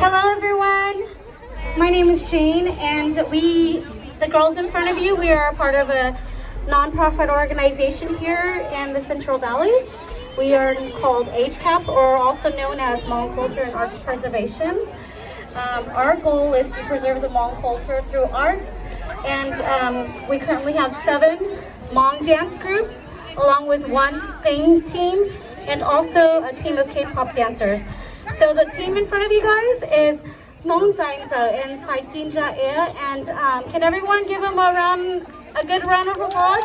Hello, everyone. My name is Jane, and we, the girls in front of you, we are a part of a nonprofit organization here in the Central Valley. We are called H cap, or also known as Hmong Culture and Arts Preservation. Um, our goal is to preserve the Hmong culture through arts, and um, we currently have seven Hmong dance groups, along with one sing team, and also a team of K-pop dancers. So the team in front of you guys is Hmong Ntxhais Ntxawm and Ntxhais Ki Ntsa Iab, and um, can everyone give them a round, a good round of applause?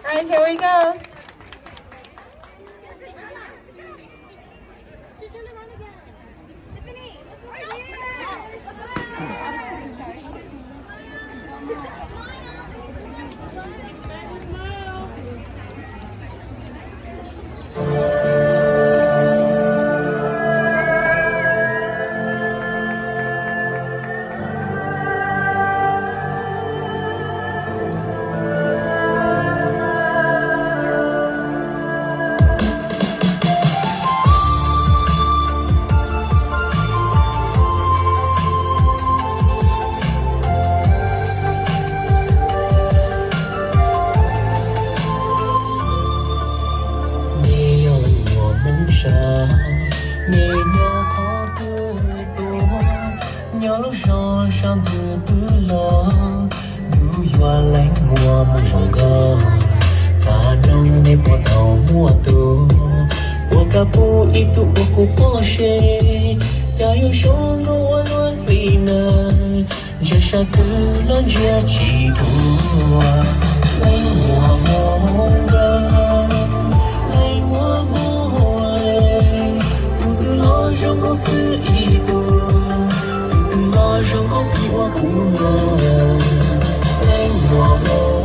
All right, here we go. Nej yog leej muam Hmoob sab, nej nyob qhov twg tuaj, nyob lub zos sab twg twb los, yus yog leej muam Hmoob zoo nkauj. Txaj noog nej puas tau muaj tus, puas kam pub ib tug ua kuv poj seb, cas yus zoo nkauj ua luaj li na. Ntsia sab twg los ntsia tsis dua. Leej muam Hmoob nkauj, leej muam Hmoob le, tus twg los zoo nkauj xwb ib tug, tus twg los zoo nkauj pib ua kuv nyiam. Leej muam Hmoob